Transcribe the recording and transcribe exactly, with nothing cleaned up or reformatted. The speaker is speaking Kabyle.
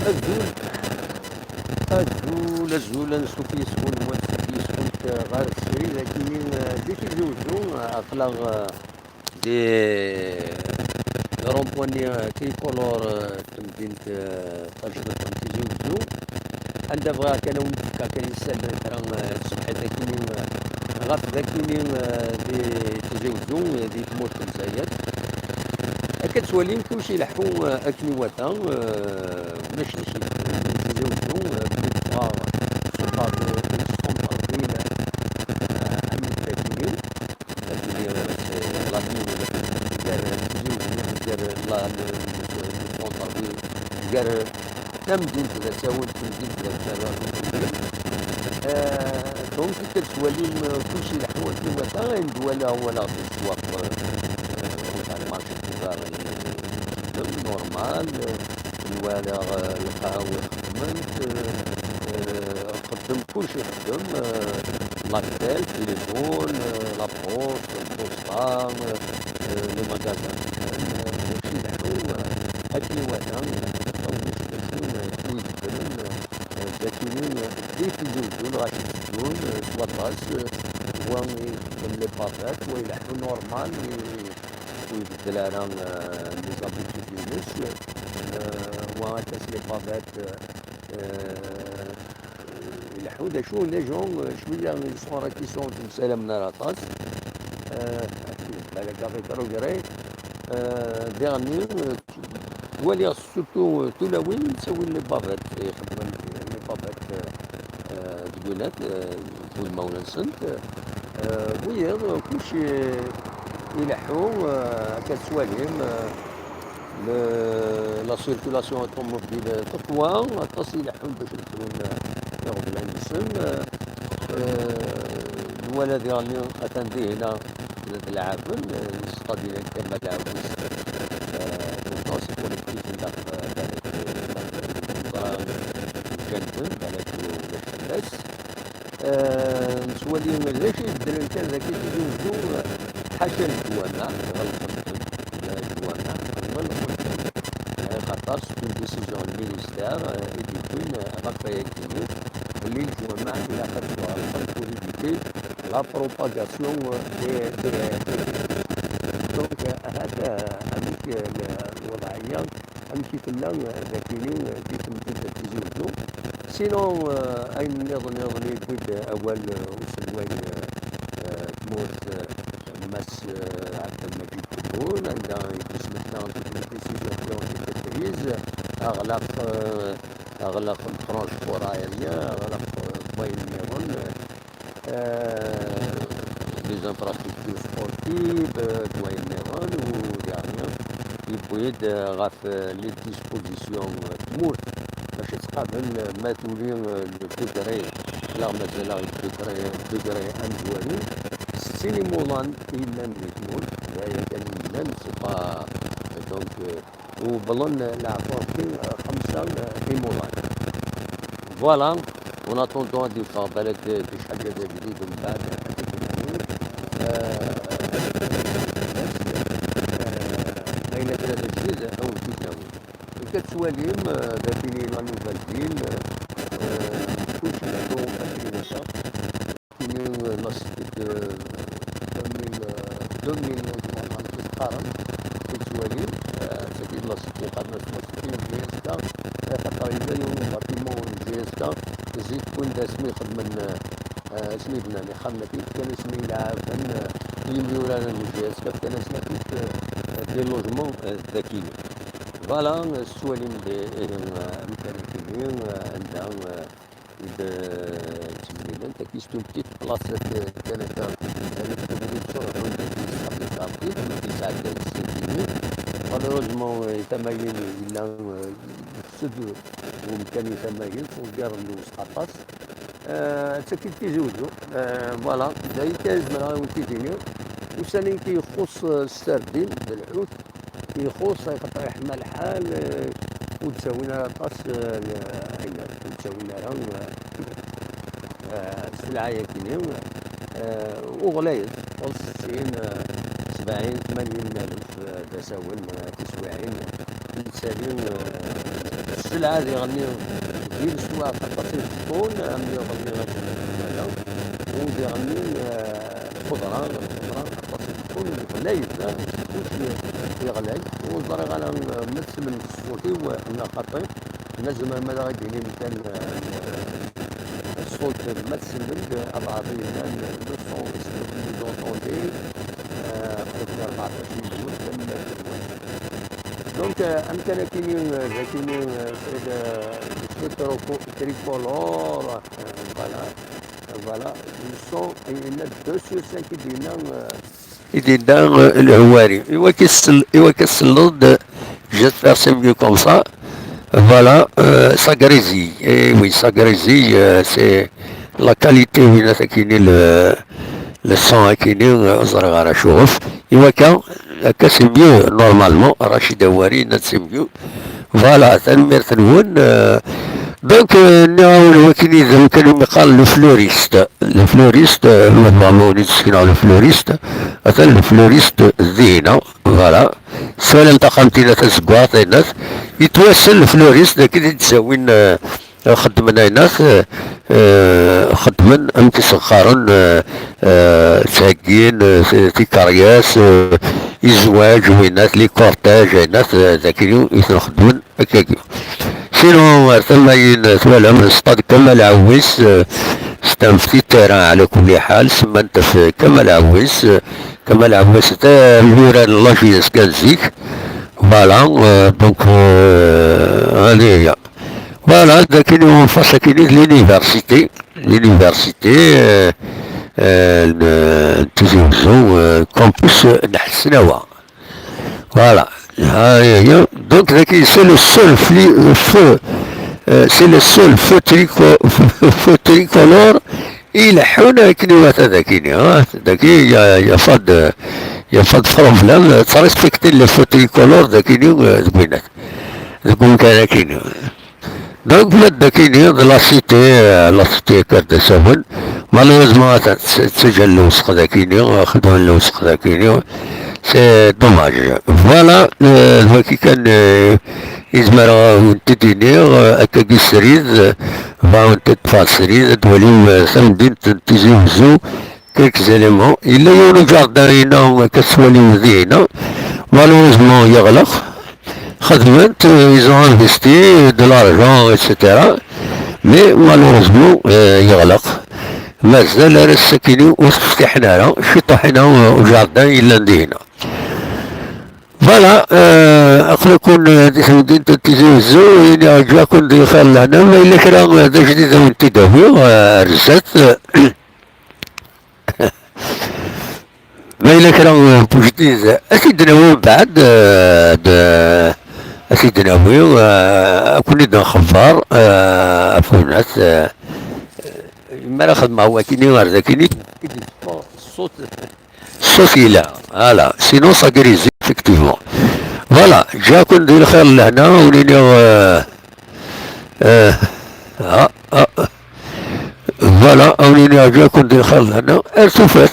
Azul, azul, azul, ansuf yes-wen, wansuf yes-wen ɣer srid akini, eh, di Tizi Uzzu, eh, aql-aɣ, eh, di rond-point-nni, eh, tricolore, eh, n temdint, eh, tajdiṭ n Tizi Uzzu, anda bɣiɣ kan ad wen-d-fkeɣ kan isali kra, eh, tṣebḥit akini, eh, ɣef dakini, eh, di Tizi Uzzu, eh, di tmurt n Lezzayer. Akka tettwalim, kullec ileḥḥu, eh, akken iwata, eh, ulac d acu. Tizi Uzzu, eh, bdiɣ ffɣeɣ s uṭabi, s uṭabil, eh, am dakini. Dakini, eh, la ligne gar Tizi Uzzu, gar la, le, le, le centre-ville, gar tamdint d asawen, tamdint d asawen. Eh, donc, akka tettwalim, eh, kullec ileḥḥu akken iwata, ayen d-walaɣ, walaɣ leswaq, eh, eh, le marché de Tibar, eh, normal, eh, nwalaɣ, eh, lqahwa xeddment, eh, eh, xeddem kullec ixeddem, eh, l'actel, téléphone, eh, la poste, lbuṣṭa, eh, eh, les magasins, eh, kullec ileḥḥu, eh, akken iwata, eh, ulac d acu, eh, ur ibeddlen, eh, eh, dakini, eh, di Tizi Uzzu, lɣaci tteddun, eh, s waṭas, eh, wa ixeddem les pavettes, wa ileḥḥu normal, eh, ur ibeddel ara, eh, les habitudes-ines, eh, wa aṭas les pavettes, eh, ileḥḥu d acu, les gens, eh, cwiya, ils sont réticents, ttemsalamen ara aṭas. Eh, balak avec regret, eh, dernier, eh, waliɣ surtout, eh, tulawin ttawin les bavettes, ixeddmen les bavettes, eh, eh, deg winat, eh, d wudmawen-nsent, eh, wiyaḍ, kullec, eh, ileḥḥu, eh, akka tettwalim, eh, le, la circulation automobile teqwa, aṭas ileḥḥun bac ad frun, eh, iɣeblan-nsen, eh, eh, nwala diɣenni atan dihina d lɛaben, eh, nesqabil akka ma lɛaben, eh, les transports collectifs, ndax, eh, balak, eh, ndax, eh, ǧǧan-ten, balak, eh, ulac fell-as. Eh, nettwali d acu ibeddlen kan dagi Tizi Uzzu, eh, ḥaca leǧwameɛ, ɣelqen-ten, leǧwameɛ, ɣelqen-ten. Eh, xaṭer c'est une décision n ministère, eh, i d-yewwin, eh, ɣef wayagi-nni, belli leǧwameɛ ilaq ad ttwaɣelqent pour éviter la propagation, eh, des, des, des, donc, eh, ahat, eh, amek, eh, le, lweḍɛiyya, amek i tella, eh, dakini, eh, di temdint n Tizi Uzzu. Sinon, eh, ayen nniḍen, nniḍen yewwi-d awal, eh, uselway, eh, eh, tmurt, eh, Mass, eh, Abdelmadjid Tebboune, anda i d-ismekta toutes les décisions qui ont été prises, aɣlaq, eh, aɣlaq n transport aérien, aɣlaq, eh, n wayen nniḍen, eh, eh, des infrastructures sportives, eh, d wayen nniḍen, u diɣenni yewwi-d, eh, ɣef, eh, les dispositions, eh, tmurt, bac ad tqabel, eh, ma tuli, eh, le degré, la mazal-aɣ degré, degré amezwaru, settin imuḍan i yellan di tmurt, d aya kan i yellan, c'est pas, donc, euh, وبلن العفو في خمسة إيمولاي. Voilà, en attendant هادي الفاضلات في شحال جديد من بعد هذيك الأمور. آه، آه، بين ثلاثة جديد أو جديد أول. كتسواليم، آه، داكني la nouvelle ville، آه، كلشي عنده أكل كاينين لا سيتي دو deux mille، deux mille لوجمون غادي تتقارن في التوالي. آه، تاكيد لا سيتي قرنا ثلاثة وستين جي اس كا، آه، خاطر يبان يوم باتيمون جي اس كا، زيد كون دا سمي خدمن، آه، سمي بناني خدمتي، كان سمي لعابن، آه، يميوران جي اس كا، كان سمي كيف، آه، دي لوجمون، آه، ذكيين. فوالا، السوالي من دي، آه، ميكانيكيين، آه، عندها، آه، إذا تمنينا، أنت كيستون بتيت بلاصة كندا، يعني، تقدر تصور عندك مستقبل تعطيك، ما كيساعد السيدي. مالوروزمون، تمايل إلا، آه، سد ومكان يتمايل، وقال له سقطاس. آه، تاكيد تيزي وجو. آه، فوالا، دايكا زمرا ونتيزيني. وساني كيخص، آه، السردين، الحوت. يخص يقطع يحمى الحال، آه، وتساوينا طاس، آه، هنا، وتساوينا راه، آه، آه، السلعة ياكيني، آه، وغلايض، ستين، آه، سبعين، ثمانين ألف، آه، دساون، آه، تسويعين، نتسالي، آه، Lɛad iɣenni di leswaɣ aṭas i beṭṭun, am iɣenni akken wala, u d iɣenni, eh, lxeḍra, lxeḍra aṭas i beṭṭun, ɣlayet, eh, kullec yeɣlay. Ur ẓriɣ ara, eh, ma tsemmen ṣṣut-iw, eh, neɣ xaṭi. Nezmer ma d aɣ-d-inim kan, eh, ṣṣut ma tsemmen-d, abeɛḍi yellan, le son, est-ce que vous nous entendez? Eh, qrib ṛebɛṭac n yiwet, tanemmirt-nwen. Donc, euh, amkan akini, euh, d akini, euh, c'est le, le feu trico-, tricolore, euh, voilà, euh, voilà, le son, il y en a deux sur cinq qui dit non, euh, i d-yenna, euh, lehwari. Iwakken tsel-, iwakken tselleḍ-d, euh, je vais faire c'est mieux comme ça. Voilà, euh, ça grésille. Eh oui, ça grésille, euh, c'est la qualité, oui, là, c'est qui le, le son, hein, qui est, euh, ẓriɣ ara cuf. Iwakken, akka c'est mieux, normalement, Rachid Awari, là, c'est mieux. Voilà, tanemmirt-nwen. Euh, donc, euh, nniɣ-awen wakken i d amkan umi qqaren le fleuriste. Le fleuriste, euh, ma tebɣam ad wen-d-sekneɣ le fleuriste, atan le fleuriste dinna, voilà. Swalan taxxamt-inna tazeggaɣt, ayennat, yettwassen le fleuriste, d akken i d-ttawin, euh, xeddmen ayennat, euh, euh, xeddmen amek i s-qqaren, euh, euh, ttheggin, euh, ti-, tikeryas, euh, izwaj, winnat, les cortèges, ayennat, euh, d akken i ten-xeddmen. Akkagi. Sinon, ar tama-in, twalam, Stade Kamal Ɛwis, euh, c'est un petit terrain, ɛla kulli ḥal, semman-t ɣef Kamal Ɛwis, euh, Kamal Ɛwis, d amyurar n la J S kan zik. Voilà, euh, donc, euh, hadi hiya. Voilà, d akken en face akini d l'université, l'université, euh, euh, n, n Tizi Wezzu, euh, campus, euh, n Ḥesnawa. Voilà. Ah, ya, ya. Donc, daki, c'est le seul fli-, euh, feu, euh, c'est le seul feu trico-, feu tricolore. Il y a un qui nous a dit, hein. Daki, il y a, il y a pas de, il y a pas de problème. Ça respecte le feu tricolore, daki, nous, euh, de Gwinnett. De Gwinnett, daki, nous. Donc, ma d akini, de la cité, euh, la cité Kerdasawin. Malheureusement, tt-, ttaǧǧan lewsex dakini, xedmen lewsex dakini. C'est dommage. Voilà, euh, d waki kan, euh, i zemreɣ ad wen-t-id-iniɣ, euh, akkagi srid, euh, bɣiɣ ad wen-t-id-ṭṭfeɣ srid, ad twalim, euh, tamdint n Tizi Wezzu, quelques éléments. Yella yiwen ujardin-ina, akka tettwalim dihin. Malheureusement, yeɣleq. Xedmen-t, euh, ils ont investi de l'argent, et cetera. Mais malheureusement, euh, yeɣleq. Mazal ar ass-akini ur t-ftiḥen ara. Ciṭuḥ-ina, euh, ujardin yellan dihin. Voilà, euh, aql-aken, euh, di temdint n Tizi Wezzu, ini ǧǧiɣ-ken di lxir lehna, ma yella kra, euh, d ajdid ad wen-t-id-awiɣ, euh, ar zdat, euh, Ma yella kra n wejdid, ad t-id-nawi mbeɛd, eh, d-, ad t-id-nawi, eh, ad ken-id-nxebber, eh, ɣef unat, eh, mi ara xedmeɣ wakini ar dakini, i d-yeṭṭef ṣṣut, ṣṣut yella, voilà, sinon ça grésille, effectivement. Voilà, ǧǧiɣ-ken di lxir n lehna, ur iniɣ, eh, eh, ah, ah. Voilà, awen-iniɣ ǧǧiɣ-ken di lxir n lehna, ar tufat.